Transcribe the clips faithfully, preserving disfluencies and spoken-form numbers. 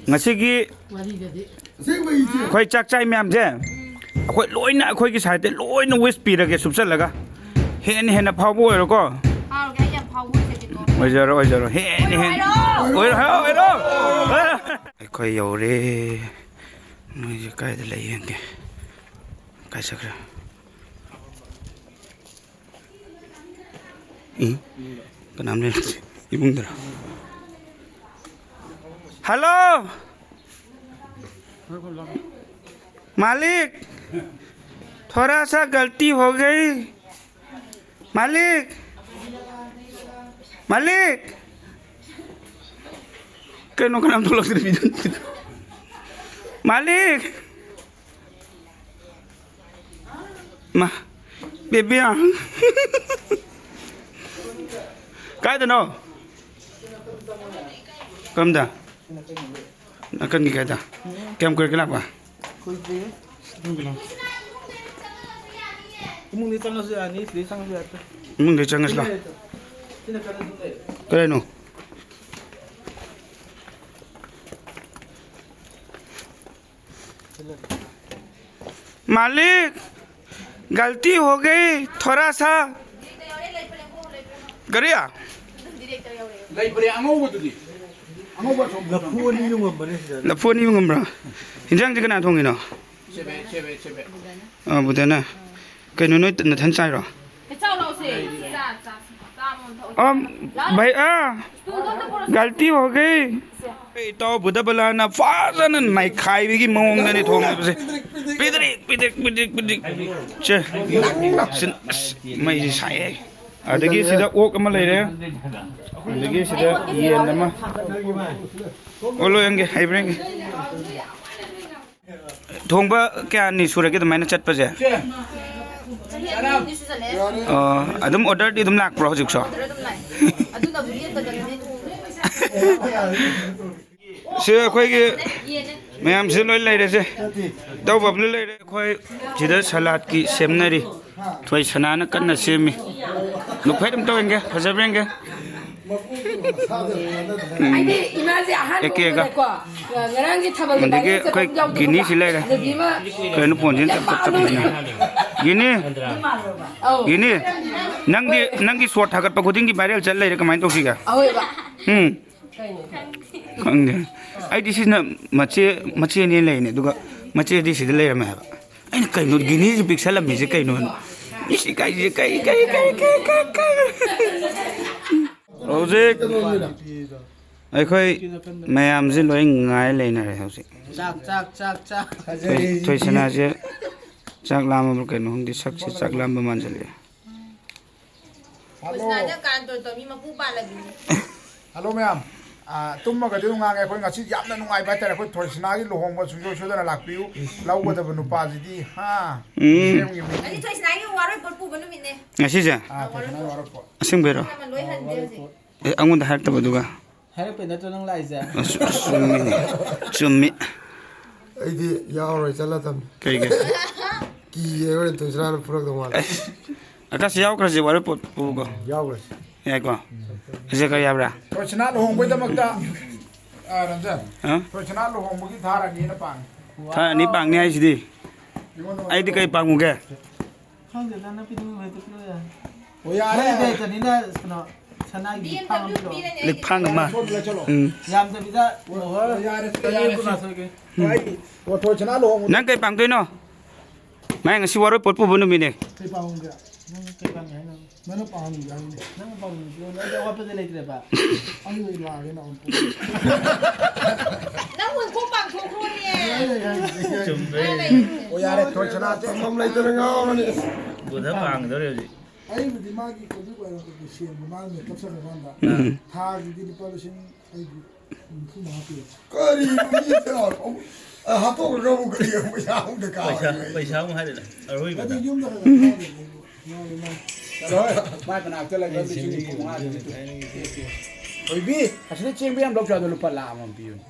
ꯉꯁꯤꯒꯤ ꯑꯩꯈꯣꯏ ꯆꯥꯛ ꯆꯥꯏ ꯃꯌꯥꯝꯁꯦ, ꯑꯩꯈꯣꯏ ꯂꯣꯏꯅ, ꯑꯩꯈꯣꯏꯒꯤ ꯁꯥꯏꯠꯇ ꯂꯣꯏꯅ ꯋꯤꯁ ꯄꯤꯔꯒꯦ ꯁꯨꯞꯆꯜꯂꯒ꯫ ꯍꯦꯟꯅ ꯍꯦꯟꯅ ꯐꯥꯎꯕ ꯑꯣꯏꯔꯣꯀꯣ꯫ ꯍꯥꯎꯔꯒꯦ, ꯑꯩ ꯌꯥꯝ ꯐꯥꯎꯕ ꯑꯣꯏꯖꯒꯦꯀꯣ꯫ ꯑꯣꯏꯖꯔꯣ, ꯑꯣꯏꯖꯔꯣ, ꯍꯦꯟꯅ ꯍꯦꯟꯅ꯫ ꯑꯣꯏꯔꯣ, ꯍꯥꯏꯔꯣ, ꯑꯣꯏꯔꯣ꯫ ꯑꯩꯈꯣꯏ ꯌꯧꯔꯦ꯫ ꯅꯣꯏꯁꯦ ꯀꯥꯏꯗ ꯂꯩ ꯌꯦꯡꯒꯦ꯫ ꯀꯥꯏ ꯆꯠꯈ꯭ꯔꯦ? ꯎꯝ? ꯀꯅꯥꯝ ꯂꯩꯔꯝꯗꯦ꯫ ꯏꯃꯨꯡꯗꯔꯣ? ꯍꯜꯂꯣ! मालिक, थोड़ा सा गलती हो गई। मालिक, मालिक। ꯀꯩꯅꯣ ꯀꯅꯥꯝ ꯊꯣꯛꯂꯛꯇ꯭ꯔꯤꯁꯤꯗꯤ? मालिक! ꯃꯥ, ꯕꯦꯕꯤꯌꯥ꯫ ꯀꯥꯏꯗꯅꯣ? ꯀꯔꯝꯗ? ꯅꯥꯀꯟꯒꯤ ꯀꯥꯏꯗ? ꯀꯌꯥꯝ ꯀꯨꯏꯔꯒꯦ ꯂꯥꯛꯄ? ꯀꯨꯏꯗ꯭ꯔꯤꯌꯦ꯫ ꯏꯃꯨꯡꯗ ꯆꯪꯉꯁꯨ ꯌꯥꯅꯤ, ꯁꯤꯗꯩ ꯆꯪꯉꯁꯨ ꯌꯥꯏ꯫ ꯏꯃꯨꯡꯗ ꯆꯪꯉꯁꯤ ꯂꯥꯎ꯫ ꯁꯤꯅ ꯀꯔꯝ ꯂꯩ? ꯀꯔꯥꯏꯅꯣ? मालिक, गलती हो गई, थोड़ा सा। ꯀꯔꯤ? ꯂꯩꯕꯅꯦ ꯑꯉꯧꯕꯗꯨꯗꯤ꯫ ꯑꯉꯧꯕ ꯑꯁꯣꯝ ꯂꯐꯨ ꯑꯅꯤ ꯌꯣꯡꯉꯝꯕꯅꯦ ꯁꯤꯗ꯫ ꯂꯐꯨ ꯑꯅꯤ ꯌꯣꯡꯉꯝꯕ꯭ꯔꯥ? ꯏꯟꯖꯥꯡꯁꯦ ꯀꯅꯥ ꯊꯣꯡꯉꯤꯅꯣ? ꯆꯦꯕꯦ, ꯆꯦꯕꯦ, ꯆꯦꯕꯦ꯫ ꯑꯥ, ꯕꯨꯙꯅ꯫ ꯀꯩꯅꯣ, ꯅꯣꯏ ꯅꯊꯟ ꯆꯥꯏꯔꯣ? ꯆꯥꯎ ꯂꯥꯎꯁꯦ꯫ ꯆꯥ, ꯆꯥ, ꯆꯥ ꯑꯃ ꯊꯛꯑꯣ꯫ ꯑꯝ, ꯂꯥꯛꯑꯣ꯫ ꯚꯩꯌꯥ, ꯁ꯭ꯇꯨꯜꯗꯣ ꯑꯝꯇ ꯄꯨꯔꯛꯑꯣ꯫ ꯒꯜꯇꯤ ꯍꯣ ꯒꯩ꯫ ꯁꯦ꯫ ꯑꯩ ꯏꯇꯥꯎ ꯕꯨꯙꯕꯂꯥꯅ ꯐꯖꯅ ꯅꯩꯈꯥꯏꯕꯒꯤ ꯃꯑꯣꯡꯗꯅꯤ ꯊꯣꯡꯉꯤꯕꯁꯦ꯫ ꯄꯤꯗ꯭ꯔꯤꯛ, ꯄꯤꯗ꯭ꯔꯤꯛ, ꯄꯤꯗ꯭ꯔꯤꯛ, ꯄꯤꯗ꯭ꯔꯤꯛ꯫ ꯁꯦ꯫ ꯁꯤꯟ-, ꯑꯁ, ꯃꯩꯁꯦ ꯁꯥꯏꯍꯦ꯫ ꯑꯗꯒꯤ ꯁꯤꯗ ꯑꯣꯛ ꯑꯃ ꯂꯩꯔꯦ꯫ ꯑꯗꯒꯤ ꯁꯤꯗ ꯌꯦꯟ ꯑꯃ꯫ ꯑꯣ, ꯂꯣꯏ ꯍꯪꯒꯦ, ꯍꯩꯕ꯭ꯔꯥ ꯌꯦꯡꯒꯦ꯫ ꯊꯣꯡꯕ ꯀꯌꯥꯅꯤ ꯁꯨꯔꯒꯦ ꯑꯗꯨꯃꯥꯏꯅ ꯆꯠꯄꯁꯦ? ꯆꯍꯤ ꯑꯅꯤ ꯑꯍꯨꯝꯗꯤ ꯁꯨꯖꯜꯂꯛꯑꯦ꯫ ꯑꯣ, ꯑꯗꯨꯝ orderꯗꯤ ꯑꯗꯨꯝ ꯂꯥꯛꯄ꯭ꯔꯣ ꯍꯧꯖꯤꯛꯁꯨ? Order ꯑꯗꯨꯝ ꯂꯥꯛꯑꯦ꯫ ꯑꯗꯨꯅꯕꯨ ꯂꯦꯞꯇꯗꯅꯅꯦ ꯊꯣꯡꯉꯤꯁꯦ꯫ ꯁꯤ ꯑꯩꯈꯣꯏꯒꯤ ꯃꯌꯥꯝꯁꯤ ꯂꯣꯏ ꯂꯩꯔꯦꯁꯦ꯫ ꯏꯇꯥꯎ ꯕꯕꯂꯨ ꯂꯩꯔꯦ꯫ ꯑꯩꯈꯣꯏ ꯁꯤꯗ ꯁꯂꯥꯠꯀꯤ ꯁꯦꯝꯅꯔꯤ꯫ ꯊꯣꯏ ꯁꯅꯥꯅ ꯀꯟꯅ ꯁꯦꯝꯃꯤ꯫ ꯂꯨꯛꯐꯦꯠ ꯑꯝꯇ ꯌꯦꯡꯒꯦ, ꯐꯖꯕ꯭ꯔꯥ ꯌꯦꯡꯒꯦ꯫ ꯎꯝ꯫ ꯍꯥꯏꯗꯤ ꯏꯃꯥꯁꯦ ꯑꯍꯥꯟꯕ ꯑꯦ ꯀꯦꯒ꯫ ꯑꯣꯏꯕꯗꯀꯣ, ꯉꯔꯥꯡꯒꯤ ꯊꯥꯕꯜꯗ ꯑꯗꯒꯤ viral ꯆꯠꯄ ꯑꯩꯈꯣꯏ ꯑꯃ ꯌꯥꯎꯗꯕ ꯒꯤꯅꯤꯁꯤ ꯂꯩꯔꯦ꯫ ꯅꯨꯄꯤ ꯑꯃ ꯀꯩꯅꯣ ꯐꯣꯟꯁꯤꯅ ꯌꯥꯝ ꯆꯞ ꯆꯞ ꯆꯞ ꯄꯥꯝꯃꯦ꯫ ꯇꯧꯁꯤꯟꯅ꯫ ꯒꯤꯅꯤ꯫ ꯑꯧ꯫ ꯒꯤꯅꯤ꯫ ꯅꯪꯗꯤ, ꯅꯪꯒꯤ ꯁꯣꯔꯠ ꯊꯥꯒꯠꯄ ꯈꯨꯗꯤꯡꯒꯤ viral ꯆꯠ ꯂꯩꯔꯦ, ꯀꯃꯥꯏꯅ ꯇꯧꯁꯤꯒꯦ? ꯑꯧꯑꯕ꯫ ꯎꯝ꯫ ꯈꯪꯗꯦ꯫ ꯑꯩꯗꯤ ꯁꯤꯅ ꯃꯆꯦ, ꯃꯆꯦꯅꯦ ꯂꯩꯔꯤꯅꯦ, ꯑꯗꯨꯒ ꯃꯆꯦꯗꯤ ꯁꯤꯗ ꯂꯩꯔꯝꯃꯦ ꯍꯥꯏꯕ꯫ ꯑꯩꯅ ꯀꯩꯅꯣ ꯒꯤꯅꯤꯁꯦ ꯄꯤꯛꯁꯜꯂꯝꯃꯤꯁꯦ ꯀꯩꯅꯣ? ꯏꯁ ꯏꯀꯥꯏꯁꯦ ꯀꯩ, ꯀꯩ, ꯀꯩ꯫ ꯍꯧꯖꯤꯛ ꯑꯩꯈꯣꯏ ꯃꯌꯥꯝꯁꯦ ꯂꯣꯏ ꯉꯥꯏ ꯂꯩꯅꯔꯦ ꯍꯧꯖꯤꯛ꯫ ꯆꯥꯛ, ꯆꯥꯛ, ꯆꯥꯛ, ꯆꯥꯛ꯫ ꯊꯣꯏ-, ꯊꯣꯏꯁꯅꯥꯁꯦ ꯆꯥꯛ ꯂꯥꯝꯃꯕ꯭ꯔꯥ ꯀꯩꯅꯣ ꯈꯪꯗꯦ, ꯁꯛꯁꯦ ꯆꯥꯛ ꯂꯥꯝꯕ ꯃꯥꯟꯁꯤꯜꯂꯛꯑꯦ꯫ ꯍꯜꯂꯣ꯫ ꯀ꯭ꯔꯤꯁꯅꯥꯅ ꯀꯥꯟ ꯇꯧꯔꯤ ꯇꯧꯔꯤ, ꯃꯤ ꯃꯄꯨ ꯄꯥꯜꯂꯕꯤꯅꯤ꯫ ꯍꯜꯂꯣ ꯃꯌꯥꯝ꯫ ꯑꯥ, ꯇꯨꯝꯃꯒꯗꯤ ꯑꯗꯨꯝ ꯉꯥꯡꯉꯦ꯫ ꯑꯩꯈꯣꯏ ꯉꯁꯤ ꯌꯥꯝꯅ ꯅꯨꯡꯉꯥꯏꯕ ꯍꯥꯏꯇꯥꯔꯦ꯫ ꯑꯩꯈꯣꯏ ꯊꯣꯏꯁꯅꯥꯒꯤ ꯂꯨꯍꯣꯡꯕ ꯁꯨꯡꯁꯣꯏ ꯁꯣꯏꯗꯅ ꯂꯥꯛꯄꯤꯌꯨ꯫ ꯂꯧꯒꯗꯕ ꯅꯨꯄꯥꯁꯤꯗꯤ, ꯍꯥ? ꯎꯝ꯫ ꯁꯦꯝꯒꯤ ꯃꯤ꯫ ꯉꯁꯤ ꯊꯣꯏꯁꯅꯥꯒꯤ ꯋꯥꯔꯣꯏ ꯄꯣꯠ ꯄꯨꯕ ꯅꯨꯃꯤꯠꯅꯦ꯫ ꯉꯁꯤꯁꯦ? ꯑꯥ, ꯊꯣꯏꯁꯅꯥꯒꯤ ꯋꯥꯔꯣꯏ ꯄꯣꯠ꯫ ꯑꯁꯦꯡꯕꯩꯔꯣ? ꯑꯃ ꯂꯣꯏ ꯍꯟꯗꯦ ꯍꯧꯖꯤꯛ꯫ ꯑꯦ, ꯑꯩꯉꯣꯟꯗ ꯍꯥꯏꯔꯛꯇꯕꯗꯨꯒ? ꯍꯥꯏꯔꯛꯄꯩ ꯅꯠꯇ꯭ꯔꯣ ꯅꯪ ꯂꯥꯛꯏꯁꯦ? ꯑꯁ, ꯑꯁ, ꯆꯨꯝꯃꯤꯅꯦ꯫ ꯆꯨꯝꯃꯤ꯫ ꯑꯩꯗꯤ ꯌꯥꯎꯔꯣꯏ, ꯆꯠꯂꯗꯝꯅꯤ꯫ ꯀꯩꯒꯤ? ꯀꯤꯌꯦ, ꯍꯣꯔꯦꯟ ꯊꯣꯏꯁꯅꯥꯅ ꯐꯨꯔꯛꯇꯧ ꯃꯥꯜꯂꯦ꯫ ꯑꯁ, ꯑꯀꯥꯁ ꯌꯥꯎꯈ꯭ꯔꯁꯦ, ꯋꯥꯔꯣꯏ ꯄꯣꯠ ꯄꯨꯀꯣ꯫ ꯌꯥꯎꯈ꯭ꯔꯁꯤ꯫ ꯌꯥꯏꯀꯣ? ꯑꯁꯤ ꯀꯔꯤ ꯍꯥꯏꯕ꯭ꯔꯥ? ꯊꯣꯏꯁꯅꯥ ꯂꯨꯍꯣꯡꯕꯩꯗꯃꯛꯇ, ꯑ, ꯔꯟꯖꯟ, ꯍꯥ? ꯊꯣꯏꯁꯅꯥ ꯂꯨꯍꯣꯡꯕꯒꯤ ꯙꯥꯔ ꯑꯅꯤꯅ ꯄꯥꯡꯉꯤ꯫ ꯙꯥꯔ ꯑꯅꯤ ꯄꯥꯡꯅꯤ ꯍꯥꯏꯁꯤꯗꯤ? ꯑꯩꯉꯣꯟꯗ ꯑꯩꯗꯤ ꯀꯩ ꯄꯥꯡꯉꯨꯒꯦ? ꯈꯪꯗꯦꯗ, ꯅꯪ ꯄꯤꯅꯤꯡꯕ ꯍꯦꯛꯇ ꯄꯤꯔꯣ ꯌꯥꯔꯦ꯫ ꯑꯣ, ꯌꯥꯔꯦ, ꯅꯪ ꯌꯥꯔꯦ꯫ ꯂꯩꯇꯅꯤꯅ, ꯀꯩꯅꯣ, ꯁꯅꯥꯒꯤ ꯐꯥꯝ ꯑꯃ ꯄꯤꯔꯣ꯫ ꯂꯤꯛꯐꯥꯡ ꯑꯃ꯫ ꯁꯣꯝꯗ ꯂꯩꯁꯜꯂꯣ꯫ ꯎꯝ꯫ ꯌꯥꯝꯗꯕꯤꯗ, ꯑꯣ, ꯌꯥꯔꯦ, ꯇꯔꯦꯠ ꯌꯥꯔꯦ꯫ ꯀꯨꯟꯃꯥꯊꯣꯏꯒꯤ꯫ ꯍꯣꯏ, ꯑꯣ, ꯊꯣꯏꯁꯅꯥ ꯂꯨꯍꯣꯡꯕꯗ ꯅꯪ ꯀꯩ ꯄꯥꯡꯗꯣꯏꯅꯣ? ꯃꯥꯏ ꯉꯁꯤ ꯋꯥꯔꯣꯏ ꯄꯣꯠ ꯄꯨꯕ ꯅꯨꯃꯤꯠꯅꯦ꯫ ꯀꯩ ꯄꯥꯡꯉꯝꯒꯦ? ꯅꯪ ꯀꯩ ꯄꯥꯡꯉꯦ ꯍꯥꯏꯅꯣ? ꯅꯪꯅ ꯄꯥꯡꯉꯝꯒꯦ ꯍꯥꯏꯕꯅꯦ꯫ ꯅꯪꯅ ꯄꯥꯡꯉꯝꯒꯦ ꯍꯥꯏꯕꯅꯦ꯫ ꯑꯩꯗꯤ ꯑꯋꯥꯠꯄꯗ ꯂꯩꯇ꯭ꯔꯦꯕ꯫ ꯑꯩ ꯑꯣꯏ ꯂꯥꯛꯑꯒꯦ ꯅꯪ꯫ ꯅꯪ ꯑꯣꯏ ꯀꯣꯛ ꯄꯥꯡꯊꯣꯛꯈ꯭ꯔꯣꯅꯦ꯫ ꯑꯩ ꯑꯣꯏ ꯍꯥꯏꯕꯅꯦ꯫ ꯆꯨꯝꯗꯣꯏꯅꯦ꯫ ꯑꯣ, ꯌꯥꯔꯦ, ꯊꯣꯏꯁꯅꯥꯁꯦ ꯐꯝꯐꯝ ꯂꯩꯇꯅ ꯉꯥꯎꯔꯅꯤ꯫ ꯕꯨꯙ ꯄꯥꯡꯒꯗꯧꯔꯦ ꯍꯧꯖꯤꯛ꯫ ꯑꯩꯕꯨꯗꯤ ꯃꯥꯒꯤ ꯍꯧꯖꯤꯛ ꯑꯣꯏꯔꯛꯄꯗꯤ ꯁꯦꯝꯕ ꯃꯥꯅ ꯃꯦꯀꯞ ꯁꯥꯟꯅꯕ ꯀꯥꯟꯗ ꯎꯝ꯫ ꯊꯥꯒꯤꯗꯤ ꯂꯨꯄꯥ ꯂꯤꯁꯤꯡ ꯑꯩꯗꯤ ꯅꯤꯐꯨ ꯃꯉꯥ ꯄꯤꯔꯛꯑꯦ꯫ ꯀꯔꯤꯅꯣ ꯃꯤ ꯀꯌꯥ ꯑꯃꯨꯛ, ꯑ, ꯍꯥꯄꯛꯑꯒ ꯑꯃꯨꯛ ꯀꯔꯤ ꯑꯃꯨꯛ ꯄꯩꯁꯥ ꯑꯃꯨꯛ ꯗꯔꯀꯥꯔ ꯄꯩꯁꯥ, ꯑꯣꯏꯔꯦ? ꯄꯩꯁꯥ ꯑꯃꯨꯛ ꯍꯥꯏꯔꯦꯅꯦ, ꯑꯔꯣꯏꯕꯗ꯫ ꯑꯗꯨ ꯌꯨꯝꯗ ꯈꯔ ꯈꯔ ꯊꯥꯗꯣꯛꯑꯦ ꯑꯩꯕꯨ꯫ ꯃꯥꯒꯤ ꯃꯥ-, ꯆꯠꯂꯣꯍꯦ, ꯃꯥꯏ ꯃꯅꯥꯛꯇ ꯂꯩꯕ ꯂꯤꯁꯤꯡ ꯅꯤꯐꯨ ꯃꯉꯥ ꯗꯨꯗꯤ ꯇꯨ꯫ ꯊꯣꯏꯕꯤ, ꯑꯁꯤꯗ ꯆꯦꯡꯕ ꯌꯥꯝ ꯂꯧꯁꯤ ꯍꯥꯏꯗꯣ ꯂꯨꯄꯥ ꯂꯥꯈ ꯑꯃꯃꯝ ꯄꯤꯌꯨꯅꯦ꯫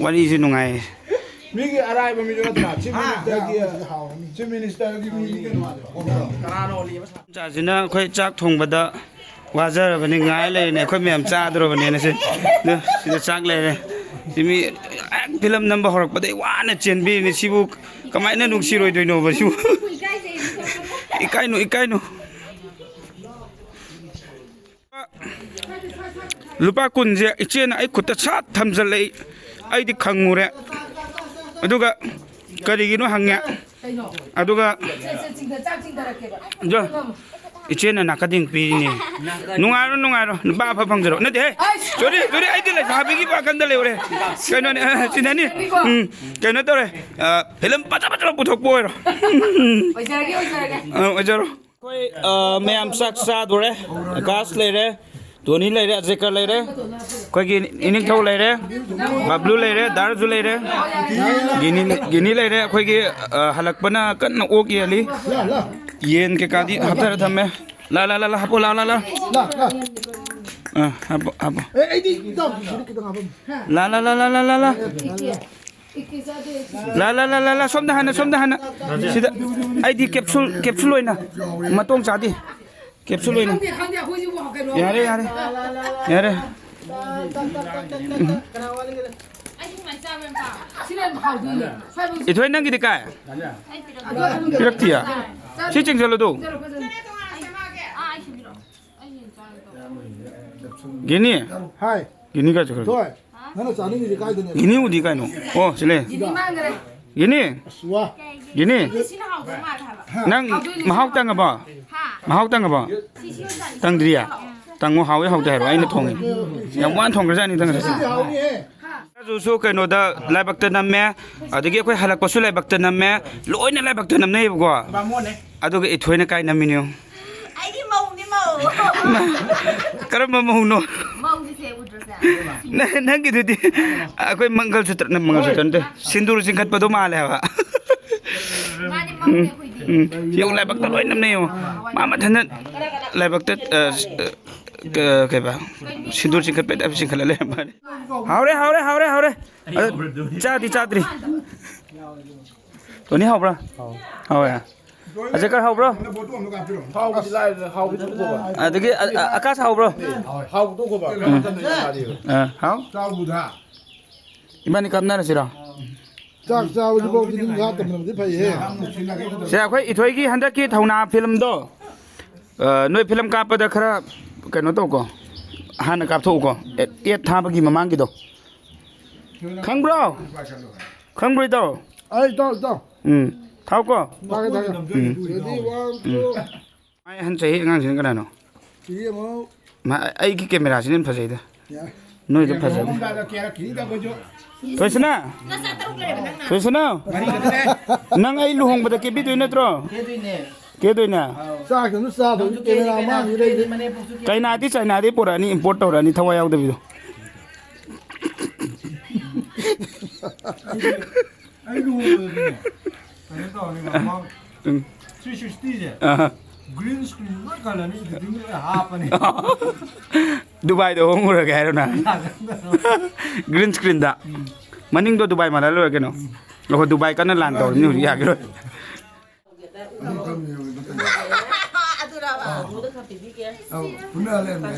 ꯋꯥꯔꯤꯁꯦ ꯅꯨꯡꯉꯥꯏꯌꯦ꯫ ꯃꯤꯒꯤ ꯑꯔꯥꯏꯕ ꯃꯤꯗꯨ ꯅꯠꯇ꯭ꯔꯥ? ꯆꯤꯐ ꯃꯤꯅꯤꯁꯇꯔꯒꯤ, ꯆꯤꯐ ꯃꯤꯅꯤꯁꯇꯔꯒꯤ ꯃꯤꯅꯤ ꯀꯩꯅꯣ꯫ ꯀꯅꯥꯅꯣ? ꯏꯆꯥꯁꯤꯅ ꯑꯩꯈꯣꯏ ꯆꯥꯛ ꯊꯣꯡꯕꯗ ꯋꯥꯖꯔꯕꯅꯤ, ꯉꯥꯏ ꯂꯩꯔꯤꯅꯦ, ꯑꯩꯈꯣꯏ ꯃꯌꯥꯝ ꯆꯥꯗ꯭ꯔꯕꯅꯦꯅ꯫ ꯁꯤ, ꯑꯗꯨ, ꯁꯤꯗ ꯆꯥꯛ ꯂꯩꯔꯦ꯫ ꯁꯤ ꯃꯤ ꯍꯦꯛ ꯐꯤꯂꯝ ꯅꯝꯕ ꯍꯧꯔꯛꯄꯗꯩ ꯋꯥꯅ ꯆꯦꯟꯕꯤꯔꯤꯅꯤ꯫ ꯁꯤꯕꯨ ꯀꯃꯥꯏꯅ ꯅꯨꯡꯁꯤꯔꯣꯏꯗꯣꯏꯅꯣꯕ ꯁꯤꯕꯨ? ꯏꯀꯥꯏꯅꯨ, ꯏꯀꯥꯏꯅꯨ꯫ ꯂꯨꯄꯥ ꯀꯨꯟꯁꯦ ꯏꯆꯦꯅ ꯑꯩ ꯈꯨꯠꯇ ꯁꯥꯠ ꯊꯝꯖꯜꯂꯛꯏ꯫ ꯑꯩꯗꯤ ꯈꯪꯉꯨꯔꯦ꯫ ꯑꯗꯨꯒ ꯀꯔꯤꯒꯤꯅꯣ ꯍꯪꯉꯦ꯫ ꯑꯗꯨꯒ ꯏꯆꯦꯅ ꯅꯥꯀꯗꯦꯡ ꯄꯤꯔꯤꯅꯦ꯫ ꯅꯨꯡꯉꯥꯏꯔꯣ, ꯅꯨꯡꯉꯥꯏꯔꯣ, ꯅꯨꯄꯥ ꯑꯐ ꯐꯪꯖꯔꯣ꯫ ꯅꯠꯇꯦꯍꯦ, ꯁꯣꯔꯤ, ꯁꯣꯔꯤ, ꯑꯩꯗꯤ ꯂꯩꯁꯥꯕꯤꯒꯤ ꯋꯥꯈꯜꯗ ꯂꯩꯍꯧꯔꯦ꯫ ꯀꯩꯅꯣꯅꯦ, ꯑ, ꯆꯤꯟꯅꯅꯤ꯫ ꯎꯝ, ꯀꯩꯅꯣ ꯇꯧꯔꯦ꯫ ꯑ, ꯐꯤꯂꯝ ꯐꯖ ꯐꯖꯕ ꯄꯨꯊꯣꯛꯄ ꯑꯣꯏꯔꯣ꯫ ꯑꯣꯏꯖꯔꯒꯦ, ꯑꯣꯏꯖꯔꯒꯦ꯫ ꯑ, ꯑꯣꯏꯖꯔꯣ꯫ ꯑꯩꯈꯣꯏ, ꯑ, ꯃꯌꯥꯝ ꯆꯥꯛ ꯆꯥꯗꯣꯔꯦ꯫ ꯑꯀꯥꯁ ꯂꯩꯔꯦ, ꯇꯣꯅꯤ ꯂꯩꯔꯦ, ꯑꯖꯦꯀꯔ ꯂꯩꯔꯦ, ꯑꯩꯈꯣꯏꯒꯤ ꯏꯅꯤꯡꯊꯧ ꯂꯩꯔꯦ, ꯕꯕ꯭ꯂꯨ ꯂꯩꯔꯦ, ꯗꯥꯔꯖꯨ ꯂꯩꯔꯦ, ꯒꯤꯅꯤ, ꯒꯤꯅꯤ ꯂꯩꯔꯦ꯫ ꯑꯩꯈꯣꯏꯒꯤ, ꯑ, ꯍꯜꯂꯛꯄꯅ ꯀꯟꯅ ꯑꯣꯛ ꯌꯦꯜꯂꯤ꯫ ꯌꯦꯟ ꯀꯩꯀꯥꯗꯤ ꯍꯥꯞꯊꯔ ꯊꯝꯃꯦ꯫ ꯂꯥ, ꯂꯥ, ꯂꯥ, ꯂꯥ, ꯍꯥꯞꯄꯣ, ꯂꯥ, ꯂꯥ, ꯂꯥ꯫ ꯑ, ꯍꯥꯞꯄꯣ, ꯍꯥꯞꯄꯣ꯫ ꯑꯦ, ꯑꯩꯗꯤ ꯏꯇꯥꯎ, ꯈꯤꯇꯪ ꯍꯥꯞꯄꯝꯃꯨ꯫ ꯂꯥ, ꯂꯥ, ꯂꯥ, ꯂꯥ, ꯂꯥ, ꯂꯥ, ꯂꯥ꯫ ꯂꯥ, ꯂꯥ, ꯂꯥ, ꯂꯥ, ꯂꯥ, ꯁꯣꯝꯗ ꯍꯥꯟꯅ, ꯁꯣꯝꯗ ꯍꯥꯟꯅ꯫ ꯁꯤꯗ ꯑꯩꯗꯤ ꯀꯦꯞꯁꯨꯜ, ꯀꯦꯞꯁꯨꯜ ꯑꯣꯏꯅ ꯃꯇꯣꯡ ꯆꯥꯗꯦ꯫ ꯀꯦꯞꯁꯨꯜ ꯑꯣꯏꯅ꯫ ꯌꯥꯔꯦ, ꯌꯥꯔꯦ꯫ ꯌꯥꯔꯦ꯫ ꯏꯊꯣꯏ, ꯅꯪꯒꯤꯗꯤ ꯀꯥꯏ? ꯄꯤꯔꯛꯇꯤꯌꯦ꯫ ꯁꯤ ꯆꯤꯡꯁꯤꯜꯂꯨꯗꯣ꯫ ꯒꯤꯅꯤ꯫ ꯍꯥꯏ꯫ ꯒꯤꯅꯤ ꯀꯥꯏ ꯆꯠꯈ꯭ꯔꯒꯦ? ꯊꯣꯏ, ꯅꯪꯅ ꯆꯥꯅꯤꯡꯉꯤꯁꯦ ꯀꯥꯏꯗꯅꯦꯕ? ꯒꯤꯅꯤ ꯎꯗꯤ ꯀꯥꯏꯅꯣ? ꯑꯣ, ꯁꯤ ꯂꯩ꯫ ꯒꯤꯅꯤ ꯃꯥꯡꯈ꯭ꯔꯦ꯫ ꯒꯤꯅꯤ? ꯑꯁ, ꯋꯥ꯫ ꯒꯤꯅꯤ? ꯁꯤꯅ ꯍꯥꯎꯗꯧ ꯃꯥꯜꯂꯦ ꯍꯥꯏꯕ꯫ ꯅꯪ ꯍꯥꯎꯗꯣꯏꯅꯦ, ꯃꯍꯥꯎ ꯁꯤꯅ ꯇꯪꯉꯕꯣ? ꯍꯥ? ꯃꯍꯥꯎ ꯇꯪꯉꯕꯣ? ꯁꯤ, ꯁꯤ ꯑꯣꯏꯅ ꯆꯥꯅꯤꯡꯉꯦ꯫ ꯇꯪꯗ꯭ꯔꯤꯌꯦ? ꯇꯪꯉꯣ, ꯍꯥꯎꯋꯦ ꯍꯥꯎꯇꯦ ꯍꯥꯏꯔꯣ, ꯑꯩꯅ ꯊꯣꯡꯉꯤ꯫ ꯌꯥꯝ ꯋꯥꯅ ꯊꯣꯡꯈ꯭ꯔꯖꯥꯠꯅꯤ ꯅꯪ ꯉꯁꯤ꯫ ꯁꯤꯗꯤ ꯍꯥꯎꯅꯤꯍꯦ꯫ ꯑꯗꯨꯁꯨ ꯀꯩꯅꯣꯗ ꯂꯥꯏꯕꯛꯇ ꯅꯝꯃꯦ, ꯑꯗꯒꯤ ꯑꯩꯈꯣꯏ ꯍꯜꯂꯛꯄꯁꯨ ꯂꯥꯏꯕꯛꯇ ꯅꯝꯃꯦ, ꯂꯣꯏꯅ ꯂꯥꯏꯕꯛꯇ ꯅꯝꯅꯩꯌꯦꯕꯀꯣ꯫ ꯕꯥꯃꯣꯟꯅꯦ꯫ ꯑꯗꯨꯒ ꯏꯊꯣꯏꯅ ꯀꯥꯏ ꯅꯝꯃꯤꯅꯣ? ꯑꯩꯗꯤ ꯃꯧꯅꯤ, ꯃꯧ꯫ ꯀꯔꯝꯕ ꯃꯧꯅꯣ? ꯃꯧꯁꯤꯁꯦ ꯎꯗ꯭ꯔꯣꯁꯦ? ꯅ-, ꯅꯪꯒꯤꯗꯨꯗꯤ ꯑꯩꯈꯣꯏ ꯃꯪꯒꯜ ꯁꯨꯇ꯭ꯔ, ꯅ-, ꯃꯪꯒꯜ ꯁꯨꯇ꯭ꯔ ꯅꯠꯇꯦ, ꯁꯤꯟꯗꯨꯔ ꯆꯤꯡꯈꯠꯄꯗꯣ ꯃꯥꯜꯂꯦ ꯍꯥꯏꯕ꯫ ꯃꯥꯅꯤ, ꯃꯧꯅꯤ ꯎꯝ, ꯑꯩꯈꯣꯏꯗꯤ꯫ ꯎꯝ꯫ ꯌꯦꯡꯉꯨ, ꯂꯥꯏꯕꯛꯇ ꯂꯣꯏ ꯅꯝꯅꯩ ꯌꯦꯡꯉꯨ꯫ ꯃꯥ ꯃꯊꯟꯇ ꯂꯥꯏꯕꯛꯇ, ꯑ, ꯑ, ꯀ-, ꯀꯩꯕ? ꯁꯤꯟꯗꯨꯔ ꯆꯤꯡꯈꯠꯄꯩ type ꯆꯤꯡꯈꯠꯂ ꯂꯩꯔꯝꯕꯅꯤ꯫ ꯍꯥꯎꯔꯦ, ꯍꯥꯎꯔꯦ, ꯍꯥꯎꯔꯦ, ꯍꯥꯎꯔꯦ꯫ ꯑꯗ ꯆꯥꯗꯤ ꯆꯥꯗ꯭ꯔꯤ꯫ ꯇꯣꯅꯤ, ꯍꯥꯎꯕ꯭ꯔꯥ? ꯍꯥꯎꯋꯦ꯫ ꯑꯖꯀꯔ ꯍꯥꯎꯕ꯭ꯔꯣ? ꯍꯥꯎꯕꯗꯤ ꯂꯥꯏꯔꯗꯅ ꯍꯥꯎꯕꯗꯤ ꯇꯣꯛꯈꯣꯕ꯫ ꯑꯗꯒꯤ ꯑ- ꯑ- ꯑꯀꯥꯁ ꯍꯥꯎꯕ꯭ꯔꯣ? ꯍꯥꯎꯕ ꯇꯣꯛꯈꯣꯕ꯫ ꯎꯝ꯫ ꯑ, ꯍꯥꯎ꯫ ꯆꯥꯎꯕꯗ꯫ ꯏꯕꯥꯅꯤ ꯀꯥꯞꯅꯔꯁꯤꯔꯣ? ꯆꯥꯛ ꯆꯥꯕꯁꯤꯐꯥꯎꯗꯤ ꯑꯗꯨꯝ ꯍꯥꯠꯇꯕꯅꯗꯤ ꯐꯩꯍꯦ꯫ ꯁꯦ, ꯑꯩꯈꯣꯏ ꯏꯊꯣꯏꯒꯤ ꯍꯟꯗꯛꯀꯤ ꯊꯧꯅꯥ ꯐꯤꯂꯝꯗꯣ, ꯑ, ꯅꯣꯏ ꯐꯤꯂꯝ ꯀꯥꯞꯄꯗ ꯈꯔ ꯀꯩꯅꯣ ꯇꯧꯀꯣ, ꯍꯥꯟꯅ ꯀꯥꯞꯊꯣꯛꯎꯀꯣ꯫ ꯑꯦ- ꯑꯦꯠ ꯊꯥꯕꯒꯤ ꯃꯃꯥꯡꯒꯤꯗꯣ꯫ ꯈꯪꯕ꯭ꯔꯣ? ꯈꯪꯕ꯭ꯔꯣ, ꯏꯇꯥꯎ? ꯑꯩ ꯏꯇꯥꯎ, ꯏꯇꯥꯎ꯫ ꯎꯝ꯫ ꯊꯥꯎꯀꯣ꯫ ꯊꯥꯒꯦ, ꯊꯥꯒꯦ꯫ ꯎꯝ꯫ Ready, one, two꯫ ꯃꯥꯏ ꯑꯍꯟ ꯆꯍꯤ ꯑꯉꯥꯡꯁꯤꯅ ꯀꯅꯥꯅꯣ? ꯁꯤꯗꯤ ꯑꯃꯨꯛ ꯃꯥ-, ꯑꯩꯒꯤ ꯀꯦꯃꯦꯔꯥꯁꯤꯅ ꯍꯦꯟꯅ ꯐꯖꯩꯗ꯫ ꯌꯥꯔꯦ꯫ ꯅꯣꯏꯗ ꯐꯖꯕ꯫ ꯊꯣꯏꯁꯅꯥ! ꯊꯣꯏꯁꯅꯥ! ꯅꯪ ꯑꯩ ꯂꯨꯍꯣꯡꯕꯗ ꯀꯦꯕꯤꯗꯣꯏ ꯅꯠꯇ꯭ꯔꯣ? ꯀꯦꯗꯣꯏꯅꯦ꯫ ꯆꯥꯛꯁꯨ ꯑꯗꯨꯝ ꯆꯥꯗꯣꯏꯅꯤ, ꯀꯦꯃꯦꯔꯥ ꯃꯥꯡꯈꯤꯗꯩꯗꯤ꯫ ꯆꯥꯏꯅꯥꯗꯤ, ꯆꯥꯏꯅꯥꯗꯤ ꯄꯨꯔꯛꯑꯅꯤ, import ꯇꯧꯔꯛꯑꯅꯤ, ꯊꯋꯥꯏ ꯌꯥꯎꯗꯕꯤꯗꯣ꯫ ꯑꯩ ꯂꯨꯍꯣꯡꯕꯗꯗꯤꯅꯦ, ꯀꯩꯅꯣ ꯇꯧꯔꯅꯤ, ꯃꯃꯥꯡ ꯎꯝ꯫ Three sixty ꯁꯦ, ꯑꯍ꯫ Green screen ꯂꯣꯏ ꯈꯜꯂꯅꯤ, editing ꯂꯣꯏ ꯍꯥꯞꯄꯅꯤ꯫ ꯗꯨꯕꯥꯏꯗ ꯍꯣꯡꯉꯨꯔꯒꯦ ꯍꯥꯏꯔꯣ ꯅꯪ? ꯌꯥꯗꯕꯗꯣ꯫ Green screen ꯗ? ꯎꯝ꯫ ꯃꯅꯤꯡꯗꯣ ꯗꯨꯕꯥꯏ ꯃꯥꯜꯍꯜ ꯂꯣꯏꯔꯦ ꯀꯩꯅꯣ꯫ ꯑꯩꯈꯣꯏ ꯗꯨꯕꯥꯏ ꯀꯟꯅ ꯂꯥꯟ ꯇꯧꯔꯤꯕꯅꯤ ꯍꯧꯖꯤꯛ, ꯌꯥꯈꯤꯔꯣꯏ꯫ ꯑꯗꯨꯔꯕ? ꯑꯧ, ꯐꯨꯅ ꯂꯩꯔꯝꯃꯦ꯫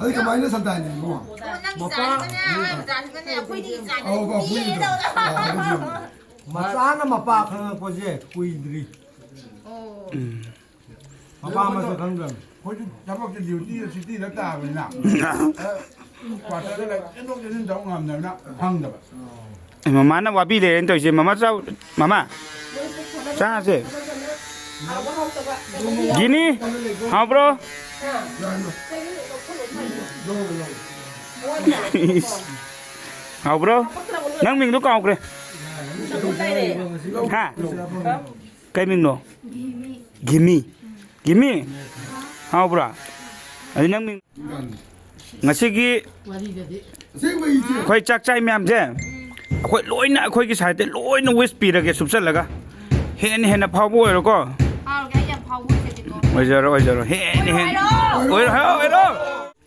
ꯑꯗꯨ ꯀꯃꯥꯏꯅ ꯁꯟꯗꯥꯏꯅꯤ, ꯏꯕꯨꯡꯉꯣ? ꯑꯣ, ꯅꯪꯒꯤ ꯏꯆꯥꯁꯤꯒꯅꯦ, ꯏꯆꯥꯁꯤꯒꯅꯦ, ꯑꯩꯈꯣꯏꯗꯤ ꯏꯆꯥꯅꯤ, ꯑꯧ, ꯑꯧ, ꯄꯤꯔꯦ ꯐꯨꯏꯗꯣ꯫ ꯇꯧꯗꯅ꯫ ꯑꯧ, ꯑꯗꯨꯗꯤ ꯌꯦꯡꯉꯣ꯫ ꯃꯆꯥꯅ ꯃꯄꯥ ꯈꯪꯉꯛꯄꯁꯦ ꯀꯨꯏꯗ꯭ꯔꯤ꯫ ꯑꯣ꯫ ꯎꯝ꯫ ꯃꯄꯥ ꯃꯁꯛ ꯈꯪꯗ꯭ꯔꯕꯅꯤ꯫ ꯑꯩꯈꯣꯏꯁꯨ ꯊꯕꯛꯁꯦ duty ꯗ, city ꯗ ꯇꯥꯕꯅꯤꯅ꯫ ꯑ, quarter ꯗ ꯂꯩ, ꯆꯦꯟꯊꯣꯛ ꯆꯦꯟꯁꯤꯟ ꯇꯧ ꯉꯝꯗꯕꯅꯤꯅ ꯈꯪꯗꯕ꯫ ꯑꯦ, ꯃꯃꯥꯅ ꯋꯥꯕꯤ ꯂꯩꯔꯦꯅ ꯇꯧꯔꯤꯁꯦ꯫ ꯃꯃꯥ ꯆꯥꯎ, ꯃꯃꯥ꯫ ꯆꯥꯁꯦ꯫ ꯒꯤꯅꯤ, ꯍꯥꯎꯕ꯭ꯔꯣ? ꯍꯥꯎꯕ꯭ꯔꯣ? ꯅꯪ ꯃꯤꯡꯗꯣ ꯀꯥꯎꯈ꯭ꯔꯦ꯫ ꯍꯥ? ꯀꯩ ꯃꯤꯡꯅꯣ? ꯒꯤꯃꯤ꯫ ꯒꯤꯃꯤ? ꯍꯥꯎꯕ꯭ꯔꯥ? ꯑꯗꯨ ꯅꯪ ꯃꯤꯡ-, ꯉꯁꯤꯒꯤ ꯑꯩꯈꯣꯏ ꯆꯥꯛ ꯆꯥꯏ ꯃꯌꯥꯝꯁꯦ, ꯑꯩꯈꯣꯏ ꯂꯣꯏꯅ, ꯑꯩꯈꯣꯏꯒꯤ side ꯇꯩ ꯂꯣꯏꯅ wish ꯄꯤꯔꯒꯦ ꯁꯨꯞꯆꯜꯂꯒ꯫ ꯍꯦꯟꯅ ꯍꯦꯟꯅ ꯐꯥꯎꯕ ꯑꯣꯏꯔꯣꯀꯣ꯫ ꯍꯥꯎꯔꯒꯦ, ꯑꯩ ꯌꯥꯝ ꯐꯥꯎꯕ ꯑꯣꯏꯖꯒꯦꯀꯣ꯫ ꯑꯣꯏꯖꯔꯣ, ꯑꯣꯏꯖꯔꯣ꯫ ꯍꯦꯟꯅ ꯍꯦꯟꯅ꯫ ꯍꯥꯏꯔꯣ꯫ ꯑꯣꯏꯔꯣ, ꯍꯥꯏꯔꯣ, ꯑꯣꯏꯔꯣ꯫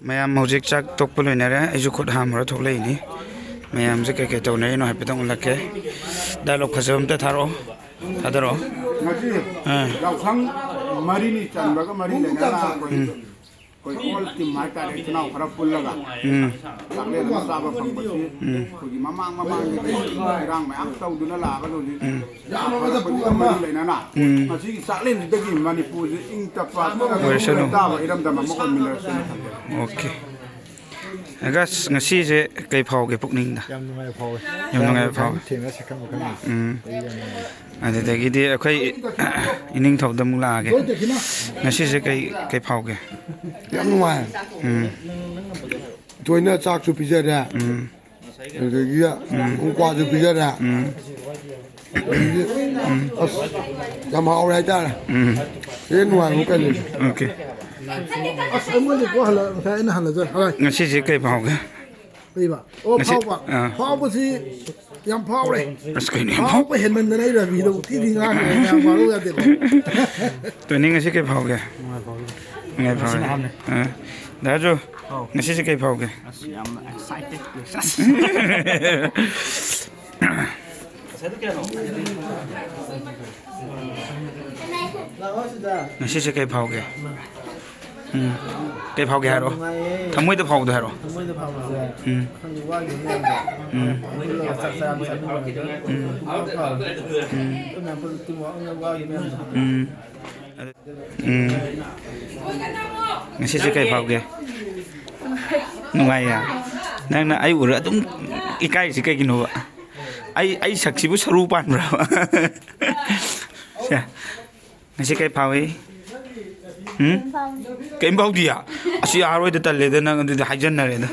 ꯃꯌꯥꯝ ꯍꯧꯖꯤꯛ ꯆꯥꯛ ꯇꯣꯛꯄ ꯂꯣꯏꯅꯔꯦ꯫ ꯑꯩꯁꯨ ꯈꯨꯠ ꯍꯥꯝꯃꯨꯔ ꯊꯣꯛꯂꯛꯏꯅꯤ꯫ ꯃꯌꯥꯝꯁꯦ ꯀꯩ ꯀꯩ ꯇꯧꯅꯔꯤꯅꯣ ꯍꯥꯏꯐꯦꯠꯇꯪ ꯎꯠꯂꯛꯀꯦ꯫ Dialogue ꯐꯖꯕ ꯑꯝꯇ ꯊꯥꯔꯛꯑꯣ꯫ ꯊꯥꯗꯔꯛꯑꯣ꯫ ꯉꯁꯤ ꯑꯥ꯫ ꯌꯥꯎꯁꯪ ꯃꯔꯤꯅꯤ ꯆꯟꯕꯒ ꯃꯔꯤ ꯂꯩꯅꯅ ꯑꯩꯈꯣꯏ, ꯑꯩꯈꯣꯏ ꯑꯣꯜ ꯇꯤꯝ ꯍꯥꯏꯇꯥꯔꯦ, ꯏꯆꯤꯟ ꯏꯅꯥꯎ ꯈꯔ ꯄꯨꯜꯂꯒ ꯎꯝ꯫ ꯆꯥꯛꯂꯦꯟ ꯑꯃ ꯆꯥꯕ ꯐꯪꯕꯁꯤ ꯎꯝ꯫ ꯑꯩꯈꯣꯏꯒꯤ ꯃꯃꯥꯡ ꯃꯃꯥꯡꯗꯒꯤ ꯏꯔꯥꯡ ꯃꯌꯥꯝ ꯇꯧꯗꯨꯅ ꯂꯥꯛꯑꯒ ꯍꯧꯖꯤꯛ ꯎꯝ꯫ ꯆꯥꯎꯈꯠꯂꯛꯄꯁꯤꯒ ꯃꯔꯤ ꯂꯩꯅꯅ ꯎꯝ꯫ ꯃꯁꯤꯒꯤ ꯆꯥꯛꯂꯦꯟꯁꯤꯗꯒꯤ ꯃꯅꯤꯄꯨꯔꯁꯤ ꯏꯪ ꯇꯞꯄ ꯑꯣꯏꯔꯁꯅꯨ꯫ ꯇꯥꯕ ꯏꯔꯝꯗꯝ ꯑꯃ ꯑꯣꯏꯃꯤꯟꯅꯔꯁꯅ ꯈꯜꯂꯦ꯫ ꯑꯣꯀꯦ꯫ ꯑꯒꯁ, ꯉꯁꯤꯁꯦ ꯀꯩ ꯐꯥꯎꯒꯦ ꯄꯨꯛꯅꯤꯡꯗ? ꯌꯥꯝ ꯅꯨꯡꯉꯥꯏꯕ ꯐꯥꯎꯋꯦ꯫ ꯌꯥꯝ ꯅꯨꯡꯉꯥꯏꯕ ꯐꯥꯎꯋꯦ꯫ ꯊꯦꯡꯅꯁꯦ ꯈꯟꯕ ꯈꯟꯕ꯫ ꯎꯝ꯫ ꯑꯩ ꯌꯥꯝ ꯅꯨꯡꯉꯥꯏ꯫ ꯑꯗꯨꯗꯒꯤꯗꯤ ꯑꯩꯈꯣꯏ ꯏꯅꯤꯡꯊꯧꯗ ꯑꯃꯨꯛ ꯂꯥꯛꯑꯒꯦ꯫ ꯉꯁꯤꯁꯦ ꯀꯩ, ꯀꯩ ꯐꯥꯎꯒꯦ? ꯌꯥꯝ ꯅꯨꯡꯉꯥꯏ꯫ ꯎꯝ꯫ ꯊꯣꯏꯅ ꯆꯥꯛꯁꯨ ꯄꯤꯖꯔꯦ꯫ ꯎꯝ꯫ ꯑꯗꯨꯗꯒꯤ ꯎꯝ꯫ ꯀ꯭ꯋꯥꯁꯨ ꯄꯤꯖꯔꯦ꯫ ꯎꯝ꯫ ꯑꯗꯒꯤ, ꯎꯝ꯫ ꯑꯁ, ꯌꯥꯝ ꯍꯥꯎꯔꯦ ꯍꯥꯏꯇꯥꯔꯦ꯫ ꯎꯝ꯫ ꯍꯦꯟꯅ ꯅꯨꯡꯉꯥꯏꯕ ꯀꯩꯅꯣ? ꯑꯣꯀꯦ꯫ ꯑꯁ, ꯑꯩꯉꯣꯟꯗ ꯀꯣ ꯍꯜꯂ-, ꯉꯁꯥꯏ ꯑꯩꯅ ꯍꯜꯂꯖꯔ-, ꯍꯜꯂ-, ꯉꯁꯤꯁꯦ ꯀꯩ ꯐꯥꯎꯒꯦ? ꯀꯩꯕ? ꯑꯣ, ꯉꯁꯤ-, ꯐꯥꯎꯕ꯫ ꯑꯥ꯫ ꯐꯥꯎꯕꯁꯤ ꯌꯥꯝ ꯐꯥꯎꯔꯦ꯫ ꯑꯁ, ꯀꯩꯅꯣ ꯌꯥꯝ ꯐꯥꯎ-, ꯐꯥꯎꯕ ꯍꯦꯟꯃꯟꯗꯅ ꯑꯩ ꯔꯕꯤꯗ ꯎꯇꯤꯗꯤ ꯉꯥꯡꯈ꯭ꯔꯦ, ꯌꯥꯝ ꯐꯥꯎꯔꯧ ꯌꯥꯗꯦꯀꯣ꯫ ꯇꯣꯅꯤ, ꯉꯁꯤ ꯀꯩ ꯐꯥꯎꯒꯦ? ꯅꯨꯡꯉꯥꯏ ꯐꯥꯎꯔꯦ꯫ ꯅꯨꯡꯉꯥꯏ ꯐꯥꯎꯔꯦ꯫ ꯉꯁꯤꯅ ꯑꯍꯥꯟꯕꯅꯦ꯫ ꯑꯥ꯫ ꯗꯥ ꯔꯥꯖꯨ, ꯑꯧ꯫ ꯉꯁꯤꯁꯦ ꯀꯩ ꯐꯥꯎꯒꯦ? ꯑꯁ, ꯌꯥꯝꯅ excited꯫ ꯉꯁꯤꯁꯦ ꯀꯩ ꯐꯥꯎꯒꯦ? ꯎꯝ꯫ ꯀꯩ ꯐꯥꯎꯒꯦ ꯍꯥꯏꯔꯣ? ꯅꯨꯡꯉꯥꯏꯌꯦ꯫ ꯊꯃꯣꯏꯗ ꯐꯥꯎꯕꯗꯣ ꯍꯥꯏꯔꯣ꯫ ꯊꯃꯣꯏꯗ ꯐꯥꯎꯕꯁꯦ꯫ ꯎꯝ꯫ ꯈꯪꯗꯦ, ꯋꯥꯈꯤꯕ ꯃꯌꯥꯝꯗꯣ꯫ ꯎꯝ꯫ ꯄꯨꯜꯂꯒ ꯆꯥꯛ ꯆꯥꯕ ꯆꯥꯃꯤꯟꯅꯕꯗꯣ꯫ ꯎꯝ꯫ ꯌꯥꯝ ꯐꯕ꯫ ꯎꯝ꯫ ꯑꯩꯈꯣꯏ ꯃꯌꯥꯝ ꯄꯨꯟꯅ team work ꯅ ꯋꯥꯈꯤꯕ ꯃꯌꯥꯝꯗꯣ꯫ ꯎꯝ꯫ ꯎꯝ꯫ ꯉꯁꯤꯁꯦ ꯀꯩ ꯐꯥꯎꯒꯦ? ꯅꯨꯡꯉꯥꯏꯌꯦ꯫ ꯅꯪꯅ ꯑꯩ ꯎꯔ ꯑꯗꯨꯝ ꯏꯀꯥꯏꯔꯤꯁꯤ ꯀꯩꯒꯤꯅꯣꯕ? ꯑꯩ, ꯑꯩ ꯁꯛꯁꯤꯕꯨ ꯁꯔꯨ ꯄꯥꯟꯕ꯭ꯔꯕ? ꯁꯦ꯫ ꯉꯁꯤ ꯀꯩ ꯐꯥꯎꯏ? ꯎꯝ? ꯀꯩꯝ ꯐꯥꯎꯗꯦ꯫ ꯀꯩꯝ ꯐꯥꯎꯗꯤꯌꯦ? ꯑꯁ, ꯌꯥꯔꯣꯏꯗ, ꯇꯜꯂꯦꯗ, ꯅꯪ ꯑꯗꯨꯗꯤ ꯍꯥꯏꯖꯟꯅꯔꯦꯗ꯫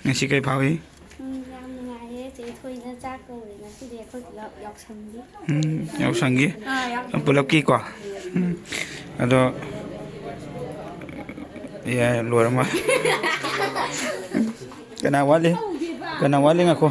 ꯉꯁꯤ ꯀꯩ ꯐꯥꯎꯏ? ꯎꯝ, ꯌꯥꯝ ꯅꯨꯡꯉꯥꯏꯌꯦ꯫ ꯆꯦ ꯊꯣꯏꯅ ꯆꯥꯛ ꯀꯧꯔꯦ ꯉꯁꯤꯗꯤ ꯑꯩꯈꯣꯏ ꯄꯨꯂꯞ ꯌꯥꯎꯁꯪꯒꯤ꯫ ꯎꯝ, ꯌꯥꯎꯁꯪꯒꯤ? ꯑꯥ, ꯌꯥꯎꯁꯪꯒꯤ꯫ ꯄꯨꯂꯞꯀꯤꯀꯣ? ꯎꯝ꯫ ꯑꯗꯣ, ꯌꯥꯏ, ꯂꯣꯏꯔ ꯃꯥꯜꯂꯦ꯫ ꯀꯅꯥ ꯋꯥꯠꯂꯤ? ꯀꯅꯥ ꯋꯥꯠꯂꯤ? ꯉꯥꯏꯈꯣ꯫